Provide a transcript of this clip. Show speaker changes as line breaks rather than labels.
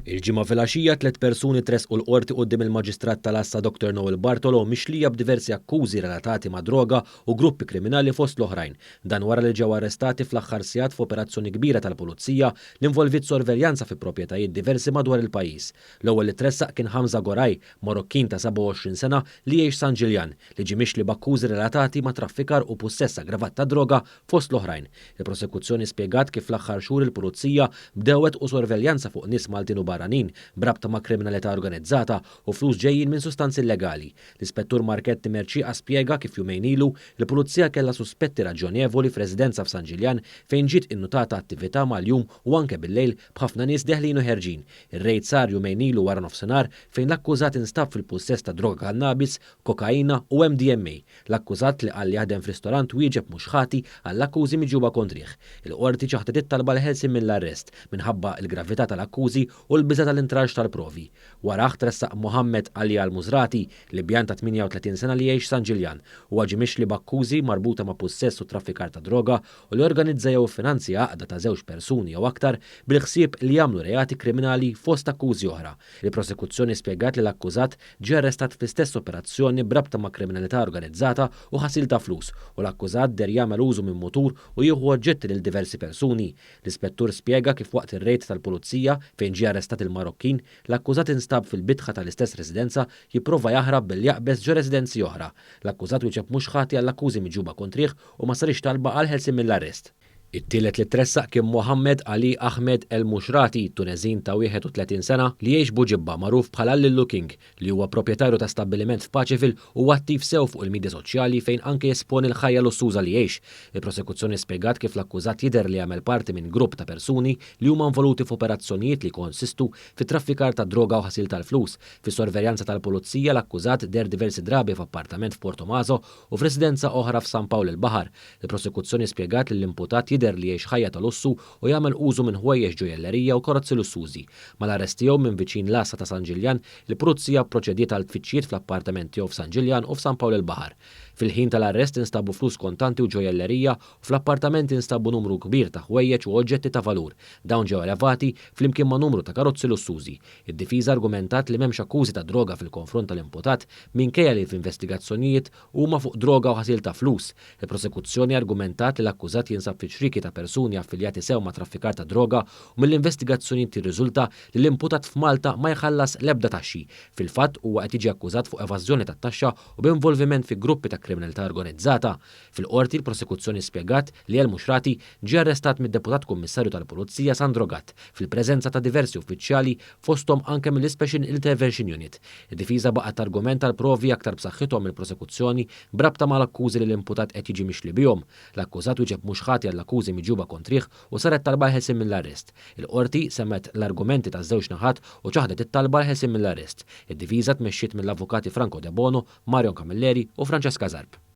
Il-Ġimgħa filgħaxija tlett persuni tressqu l-Qorti quddiem il-Maġistrat tal-Għassa Dr Noel Bartolo mixlija b'diversi akkużi relatati ma' droga u gruppi kriminali fost l-oħrajn. Dan wara li ġew arrestati fl-aħħar sigħat f'operazzjoni kbira tal-Pulizija li involviet sorveljanza fi proprjetajiet diversi madwar il-pajjiż. L-ewwel li tressaq kien Hamza Goray, Marokkin ta' 27 sena li jgħix San Ġiljan, li ġie mixli b'akkużi relatati ma' traffikar u pussess aggravat ta' droga fost l-oħrajn. Il-Prosekuzzjoni spjegat kif fl-aħħar xhur il-Pulizija bdew wettqu sorveljanza fuq nies Maltin u barranin b'rabta ma' kriminalità organizzata u flus ġejjin minn sustanzi illegali. L-Ispettur Marchetti Mercieca spjega kif jumejn ilu l-Pulizija kellha suspetti raġjonevoli f'residenza f'San Ġiljan fejn ġiet innutata attività mal-jum u anke bil-lejl b'ħafna nies deħlin u ħerġin. Ir-rejd sar jumejn ilu waranofsinhar fejn l-akkużat instab fil-pussess ta' droga kannabis, kokaina u MDMA. L-akkużat li qal li jaħdem f'ristorant wieġeb mhux ħati għall-akkużi miġjuba kontrih. Il-Qorti ċaħdet it-talba għall-ħelsien mill-arrest minħabba l-gravità tal-akkużi u l-biża' tal-intralċ tal-provi. Warah tressaq Mohammed Ali Al-Musrati, Libjan ta' 38 sena li jgħix San Ġiljan. Huwa ġie mixli b'akkużi marbuta ma' pussess u traffikar ta' droga u li organizza jew iffinanzja għaqda ta' żewġ persuni jew aktar bil-ħsieb li jagħmlu reati kriminali fost akkużi oħra. Il-Prosekuzzjoni spjegat li l-akkużat ġie arrestat fl-istess operazzjoni b'rabta ma' kriminalità organizzata u ħasil ta' flus u l-akkużat deher jagħmel użu minn mutur u jieħu oġġetti lil diversi persuni. L-Ispettur spjega kif waqt ir-rejd tal-Pulizija fejn ġie arrestat il-Marokkin, l-akkużat instab fil-bitħa tal-istess residenza jipprova jaħrab billi jaqbeż ġo residenzi oħra. L-akkużat wieġeb mhux ħati għall-akkużi miġjuba kontrih u ma sarix talba għall-ħelsien mill-arrest. It-tielet li tressaq kien Mohammed Ali Ahmed El Mushrati, Tuneżin ta' 31 sena li jgħix Buġibba magħruf bħala Lillu King, li huwa proprjetarju ta' stabbiliment f'Paceville huwa attiv sew fuq il-midja soċjali fejn anke jesponi l-ħajja lussuża li jgħix. Il-prosekuzzjoni spjegat kif l-akkużat jidher li jagħmel parti minn grupp ta' persuni li huma involuti f'operazzjonijiet li jkonsistu fi traffikar ta' droga u ħasil tal-flus. Fis-sorveljanza tal-pulizija l-akkużat deher diversi drabi f'appartament f'Portomaso u f'residenza oħra f'San Pawl il-Baħar. Il-prosekuzzjoni spjegat li l-imputat jidher li jgħix ħajja ta' lussu u jagħmel użu minn ħwejjeġ ġojjellerija u karozzi lussużi. Mal-arrest tiegħu minn viċin l-għassa ta' San Ġiljan, il-Pulizija pproċediet għal tfittxijiet fl-appartament tiegħu f'San Ġiljan u f'San Pawl il-Baħar. Fil-ħin tal-arrest instabu flus kontanti u ġojjellerija u fl-appartamenti instabu numru kbir ta' ħwejjeġ u oġġetti ta' valur. Dawn ġew elevati flimkien ma' numru ta' karozzi lussużi. Id-difiża argumentat li m'hemmx akkużi ta' droga fil-konfront tal-imputat minkejja li f'investigazzjonijiet huma fuq droga u ħasil ta' flus. Il-prosekuzzjoni argumentat li l-akkużat jinsab fi ċrieki ta' persuni affiljati sew ma' traffikar ta' droga u mill-investigazzjonijiet jirriżulta li l-imputat f'Malta ma jħallas l-ebda taxxi. Fil-fatt, huwa qed jiġi akkużat fuq evażjoni tat-taxxa u b'involviment fi gruppi ta' kriminalità organizzata. Fil-Qorti, il-prosekuzzjoni spjegat li El Mushrati ġie arrestat mid-Deputat Kummissarju tal-Pulizija Sandro Gatt fil-preżenza ta' diversi uffiċjali fosthom anke mill-Ispecial Intervention Unit. Id-difiża baqgħet targumenta l-provi aktar b'saħħithom mill-prosekuzzjoni b'rabta mal-akkużi li l-imputat qed jiġi mixli bihom. L-akkużat wieġeb mhux ħati għall-akkużi miġjuba kontrih u saret talba għall-ħelsien mill-arrest. Il-Qorti semgħet l-argumenti taż-żewġ naħat u ċaħdet it-talba għall-ħelsien mill-arrest. Id-difiża tmexxiet mill-Avukati Franco Debono, Marion Camilleri u Francesca Zarb.